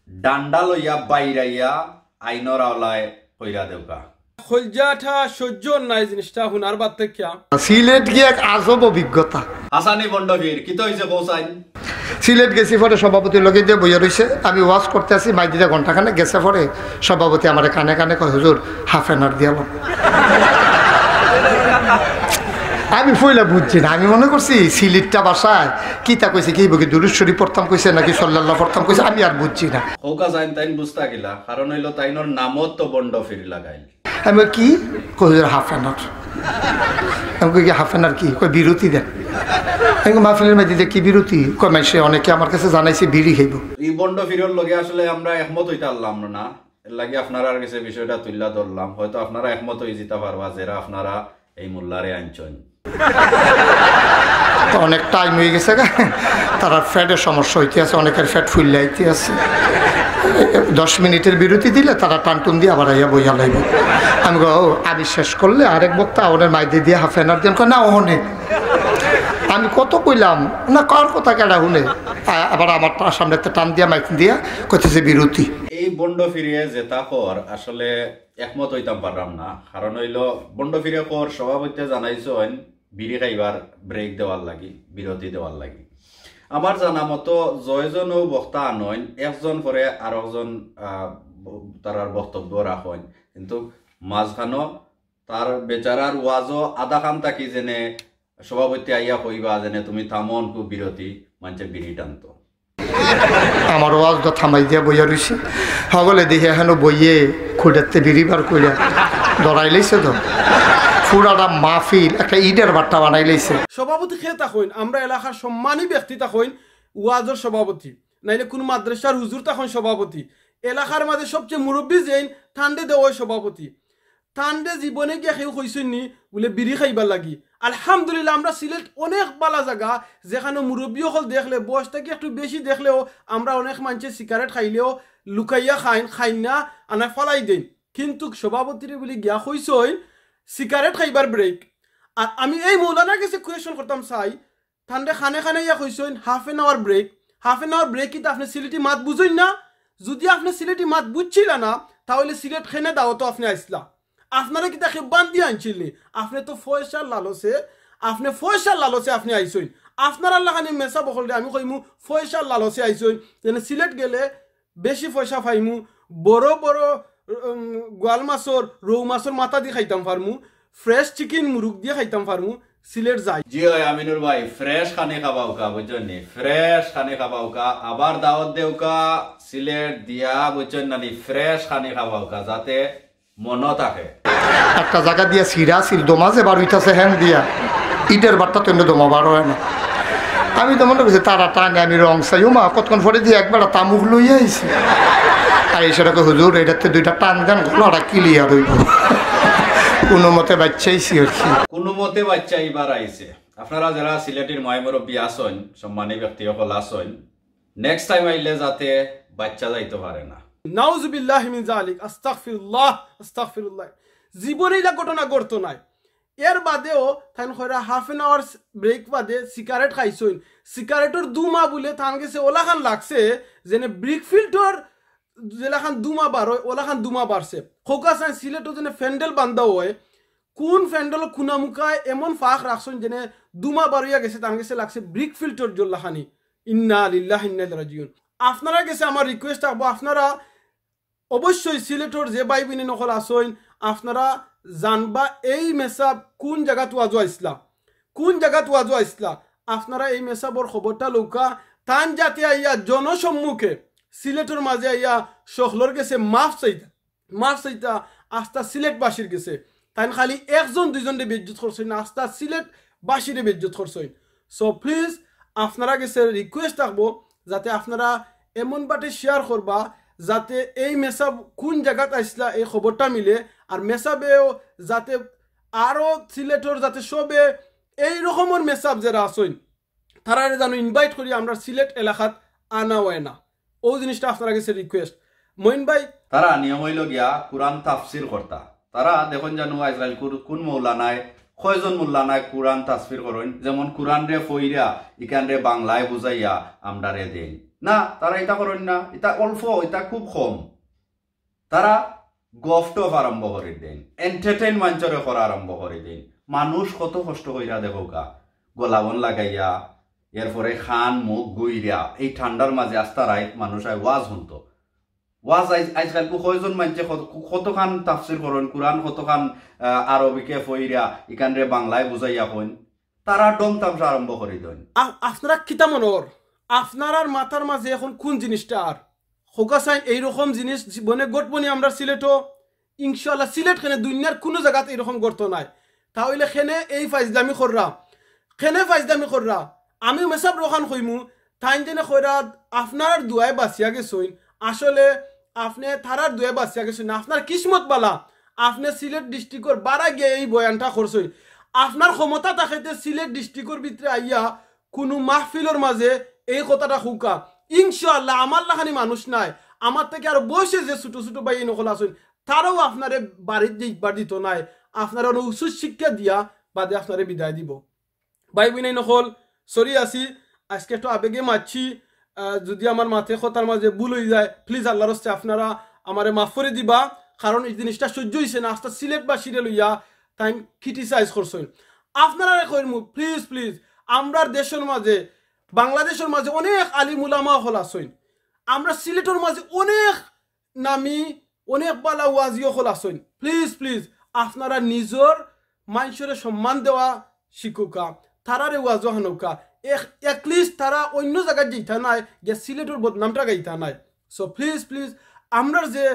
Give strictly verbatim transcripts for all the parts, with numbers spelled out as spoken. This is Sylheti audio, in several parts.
ডান্ডা লইয়া বাইরাইয়া আইনর আওলায় কইরা দেউকা। খলজাটা সহ্য নাই জিনিসটা হুনার বাদ থেকে। সিলেট গিয়া এক আজব অভিজ্ঞতা। হাসানি বন্ড ফির, কিতা অইছে কও চাইন? সিলেট গেছি পরে সভাপতির লগে যে বইয়া রইছে, আমি ওয়াজ করতে আছি, মাইক দিয়া ঘন্টাখানে গেছে পরে সভাপতি আমারে কানে কানে কয়, "হুজুর, হাফ এন আওয়ার দিয়া লন।" আমি পয়লা বুঝছি না, আমি মনে করছি সিলেটটা ভাষায় কিতা কইছে, কি বকি দুরুদ শরীফ পড়তাম কইছে নাকি সাল্লাল্লাহ পড়তাম কইছে, আমি আর বুঝছি না। কউকা চাইন তাইন বুঝতা কিলা, কারণ অইলো তাইনর নামত তো বন্ড ফির লাগাইল। আমি কই, "কি?" কই, "হুজুর, হাফ এন আওয়ার।" আমি কই, "কি হাফ এন আওয়ার কি?" কয়, "বিরতি দেন।" আমি কই, "মাহফিলের মধ্যে কি বিরতি?" কয়, "মাইনষে অনেকে আমার কাছে জানাইছে বিড়ি খাইব।" ই বন্ড ফিরর লগে আসলে আমরা একমত অইতা পারলাম না, এর লাগি আপনারার গেছে বিষয়টা তুইলা ধরলাম। হয়তো আপনারা একমত অই যিতা পারবা যেরা আপনারা এই মোল্লারে আনছইন। তো অনেক টাইম অই গেছে গা, তারার ফ্যাটের সমস্যা অইতে আছে, অনেকের ফ্যাট ফুইল্লা আইতে আছে। দশ মিনিটের বিরতি দিলে তারা টানটুন দিয়া আবার আইয়া বইয়া লাইব। আমি কই, "ও, আমি শেষ করলে আরেক বক্তা ওনার মাইদে দিয়া হাফ এন আওয়ার দেন।" কয়, "না, ওহনে।" আমি কত কইলাম, "না, কার কথা কেডা হুনে?" আ-, আবার আমার টা-, সামনে একটা টান দিয়া মাইক দিয়া কইতেছে, "বিরতি।" এই বন্ড ফিরে যেতা কর আসলে একমত অইতাম পারলাম না, কারণ অইলো বন্ড ফিরে কর সভাপতিয়ে জানাইছইন বিড়ি খাইবার ব্রেক দেওয়ার লাগি, বিরতি দেওয়ার লাগি। আমার জানা মতো জয়জনও বক্তা আনইন, একজন পরে আরকজন, আহ, ব-, তারার বক্তব্য রাখইন, কিন্তু মাঝখানো তার বেচারার ওয়াজও আধা খান থাকি যেনে সভাপতি আইয়া কইবা যেনে, "তুমি থামো অনকু বিরতি", মানষে বিড়ি টানতো। আমার ওয়াজ তো থামাই দিয়া বইয়া রইছি। হগলে দেখি এখনো বইয়ে খুঁড়াতে বিড়ি বার কইরা ধরাই লাইছে তো। পুরাটা মাহফিল একটা ইটের বাট্টা বানাই লাইছে। সভাপতি কে থাকইন, আমরা এলাকার সম্মানী ব্যক্তি থাকইন, ওয়াজর সভাপতি, নাইলে কোনো মাদ্রাসার হুজুর থাকইন সভাপতি, এলাকার মাঝে সবচেয়ে মুরব্বী যেইন তানরে দেওয়া অয় সভাপতি। তানরে জীবনে গিয়া কেউ কইছইন নি বুলে বিড়ি খাইবার লাগি। আলহামদুলিল্লাহ, আমরা সিলেট অনেক বালা জাগা, যেখানো মুরব্বী অকল দেখলে, বয়স থাকি একটু বেশি দেখলেও, আমরা অনেক মানষে সিগারেট খাইলেও লুকাইয়া খাইন, খাইন না, আনায় ফালাই দেইন। কিন্তু সভাপতিরে বুলি গিয়া কইছইন সিগারেট খাইবার ব্রেক। আর আমি এই মৌলানার গেছে কোয়েশন করতাম চাই, তানরে খানে খানে ইয়া কইছইন half an hour break. Half an hour break কিতা আপনে সিলেটি মাত বুঝইন না? যুদি আপনে সিলেটি মাত বুঝছিলা না, তা অইলে সিলেট কেনে দাওয়াতো আপনে আইছলা? আপনারে কিতা কেউ বান্দিয়া আনছিল নি? আপনে তো পয়সার লালচে, আপনে পয়সার লালচে আপনে আইছইন। আপনারার লাখান মেসাব অকলরে আমি কইমু পয়সার লালচে আইছইন। যেনে সিলেট গেলে বেশি পয়সা পাইমু, বড় বড়, উম, গোয়াল মাছর, রউ মাছর মাথা দি খাইতাম পারমু, ফ্রেশ চিকেন মুরুগ দিয়া খাইতাম পারমু, সিলেট যাই। জি অয় আমিনুর ভাই, ফ্রেশ খানি খাবাউকা, বুঝছইন নি? ফ্রেশ খানি খাবাউকা, আবার দাওয়াত দেউকা, সিলেট দিয়া, বুঝছইন না নি? ফ্রেশ খানি খাবাউকা, যাতে মনো থাকে। একটা জাগা দিয়া ছিড়া আছিল, দমা যে বার অইতাছে হেন দিয়া, ইটের বাট্টা তো এমনি দমা বার অয় না। আমি তো মনে করছি তারা টানে, আমি রং চাই, "ও মা, কতক্ষণ পরে দিয়ে একবার তামুক লইয়া আইছি।" আর এসে রাখে, "হুজুর, এটাতে দুইটা টান দেন, গলাটা ক্লিয়ার অইব।" কোনো মতে বাচ্চাইছি আর কি। কোনো মতে বাচ্চা এবার আইছে। আপনারা যেরা সিলেটির ময় মুরব্বী আছইন, সম্মানী ব্যক্তি অকল আছইন, নেক্সট টাইম আইলে যাতে বাচ্চা যাইতো পারে না। নাউজুবিল্লাহি মিন জালিক, আস্তাগফিরুল্লাহ, আস্তাগফিরুল্লাহ। জীবনে ইলা ঘটনা ঘটতো নায়। এর বাদেও তাইন কইরা হাফ এন আওয়ার ব্রেক বাদে সিগারেট খাইছইন। সিগারেটর ধুমা বুলে তান গেছে ওলাখান লাগছে, যেনে ব্রিক ফিল্টার যেলাখান ধুমা বার অয়, ওলাখান ধুমা বারছে। কউকা চাইন সিলেটো যেনে প্যান্ডেল বান্ধা অয়, কোন প্যান্ডেল কুনামুকায় এমন ফাঁক রাখছইন যেনে ধুমা বার অইয়া গেছে, তান গেছে লাগছে ব্রিক ফিল্টার জ্বললাখানি। ইন্না লিল্লাহি ইন্না ইলাইহি রাজিউন। আপনারার গেছে আমার রিকোয়েস্ট থাকবো, আপনারা অবশ্যই সিলেটর যে ভাই বইন অকল আছইন, আপনারা জানবা এই মেসাব কোন জাগাত ওয়াজো আইছলা, কোন জাগাত ওয়াজো আইছলা। আপনারা এই মেসাবর খবরটা লউকা, তান যাতে আইয়া জনসম্মুখে সিলেটর মাঝে আইয়া সকলর গেছে মাফ চাইতা, মাফ চাইতা আস্তা সিলেটবাসীর গেছে। তাইন খালি একজন দুইজনরে বেইজ্জত করছইন না, আস্তা সিলেটবাসীরে বেইজ্জত করছইন। So প্লিজ, আপনারা গেছে রিকোয়েস্ট থাকবো যাতে আপনারা এমন বাটে শেয়ার করবা যাতে এই মেসাব কোন জাগাত আইছলা এই খবরটা মিলে, আর মেসাবেও যাতে আরো সিলেটর যাতে সবে এই রকমর মেসাব যেরা আছইন তারারে জানো ইনভাইট করি আমরা সিলেট এলাকাত আনা অয় না। ও জিনিসটা আপনারা গেছে রিকোয়েস্ট। মইন ভাই, তারা নিয়ম অইলো গিয়া কোরআন তাফসির করতা। তারা দেখইন জানো আজকাল কুর-, কোন মৌলানায়, কয়জন মৌলানায় কোরআন তাফসির করইন, যেমন কোরআনরে ফইরা, ইখানরে বাংলায় বুঝাইয়া আমরারে দেইন। না, তারা ইতা করইন না, ইতা অল্প, ইতা খুব কম। তারা গফ টফ আরম্ভ করি দেইন, এন্টারটেইন মানষরে করা আরম্ভ করি দেইন। মানুষ কত কষ্ট কইরা দেখউক্কা, গলাবন লাগাইয়া, এরপরে খান মুখ গুইরা, এই ঠান্ডার মাঝে আস্তা রাইত মানুষ আয় ওয়াজ হুনতো। ওয়াজ আইজ, আইজকাইল কয়জন মানষে কত-, কতখান তাফসির করইন, কুরআন কতখান, আহ, আরবিকে ফইরা, ইখানরে বাংলায় বুঝাইয়া কইন, তারা ঢং তামশা আরম্ভ করি দেইন। আ-, আপনারা কিতা মনর? আপনারার মাথার মাঝে এখন কোন জিনিসটা আর? কউক্কা চাইন, এইরকম জিনিস জীবনে ঘটবো নি আমরার সিলেটো? ইনশাআল্লাহ, সিলেট কেনে দুনিয়ার কুনু জাগাত এইরকম ঘটতো নায়। তা অইলে কেনে এই ফাইজলামি কররা? কেনে ফাইজলামি কররা? আমি মেসাব রোখান কইমু, তাইন যেনে কইরা আপনারার দোয়ায় বাঁচিয়া গেছইন। আসলে আপনে তারার দোয়ায় বাঁচিয়া গেছইন না, আপনার কিসমত বালা। আপনে সিলেট ডিস্ট্রিক্টর বারা গিয়া এই বয়ানটা করছইন। আপনার ক্ষমতা থাকতে সিলেট ডিস্ট্রিক্টর ভিতরে আইয়া কুনু মাহফিলর মাঝে এই কথাটা কউক্কা। ইনশাআল্লাহ, আমার লাখানি মানুষ নায়, আমার থাকি আরো বয়সে যে ছোট ছোট ভাইয়াইন অকল আছইন, তারাও আপনারে বাড়িত যাইবার দিতো নায়। আপনারে অনো উচিত শিক্ষা দিয়া বাদে আপনারে বিদায় দিবো। ভাই বইনাইন অকল, সরি আছি, আইজকে একটু আবেগে মাতছি। আহ, যদি আমার মাতে কথার মাঝে ভুল অই যায়, প্লিজ আল্লার ওয়াস্তে আপনারা আমারে মাফ করি দিবা, কারণ এই জিনিসটা সইজ্য অইছে না। আস্তা সিলেটবাসীরে লইয়া তাইন ক্রিটিসাইজ করছইন। আপনারারে কইমু, প্লিজ, প্লিজ, আমরার দেশর মাঝে, বাংলাদেশর মাঝে অনেক আলিম উলামা অকল আছইন, আমরার সিলেটর মাঝে অনেক নামি অনেক বালা ওয়াজি অকল আছইন। প্লিজ, প্লিজ, আপনারা নিজর মানষরে সম্মান দেওয়া শিখউক্কা, তারারে ওয়াজো হানউক্কা। এক-, at least তারা অইন্য জাগাত যাইতা নায়, গিয়া সিলেটর বদনামটা গাইতা নায়। So প্লিজ, প্লিজ, আমরার যে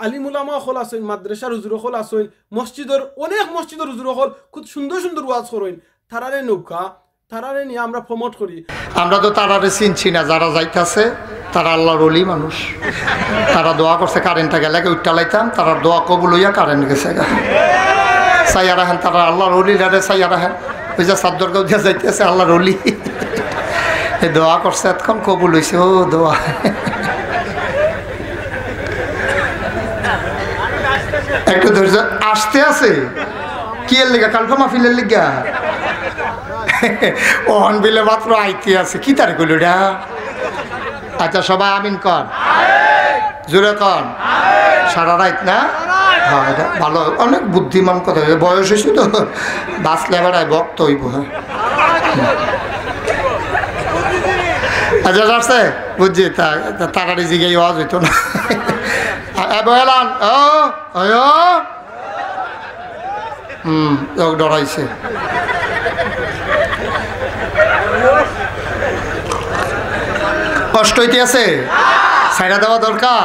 আলিম উলামা অকল আছইন, মাদ্রাসার হুজুর অকল আছইন, মসজিদর, অনেক মসজিদর হুজুর অকল খুব সুন্দর সুন্দর ওয়াজ করইন, তারারে নেউক্কা, তারারে নিয়া আমরা প্রমোট করি। আমরা তো তারারে চিনছি না, যারা যাইতাছে, তারা আল্লার ওলি মানুষ। তারা দোয়া করছে, কারেন্টটা গেলে উঠতে লাইতাম, তারার দোয়া কবুল অইয়া কারেন্ট গেছেগা। চাইয়া রাখেন, তারা আল্লার ওলিরারে চাইয়া রাখেন। ওই যে চাদ্দর গাউ দিয়া যাইতেছে আল্লার ওলি, এ দোয়া করছে, এতক্ষণ কবুল অইছে, ও দোয়া। একটু ধৈর্য, আসতে আছে। কি এর লিগা? কালকে মাহফিলের লিগা? অহন বিলে মাত্র আইতে আছে। কি তারিখ অইলো ইটা? আচ্ছা, সবাই আমিন কন, জোরে কন। সারা রাইত না? হ্যাঁ, ইটা ভালো, অনেক বুদ্ধিমান কথা। বয়স অইছে তো, বাঁচলে আবার বক্তা অইবো, হ্যাঁ। আচ্ছা, আসছে? বুঝছি, তা, তা তাড়াতাড়ি জিগাই ওয়াজ অইতো না। এ, বয়ালান, ও, ওই, ও। হুম, লোক ডরাইছে। কষ্ট অইতে আছে? ছাইড়া দেওয়া দরকার।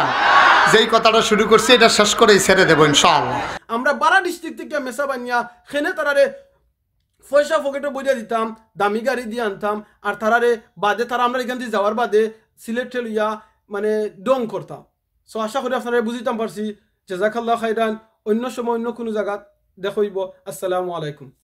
যেই কথাটা শুরু করছি, এটা শেষ করেই ছেড়ে দেবো, ইনশাআল্লাহ। আমরা বারা ডিস্ট্রিক্ট থাকি মেসাব আনিয়া কেনে তারারে পয়সা পকেটো ভরিয়া দিতাম, দামি গাড়ি দিয়া আনতাম, আর তারারে বাদে তারা আমরার ইখান দিয়া যাওয়ার বাদে সিলেটে লইয়া মানে ঢং করতা। So আশা করি আপনারারে বুঝাইতাম পারছি। জাজাকাল্লাহ খাইরান। অইন্য সময় অইন্য কুনু জাগাত দেখা অইবো। আসসালামু আলাইকুম।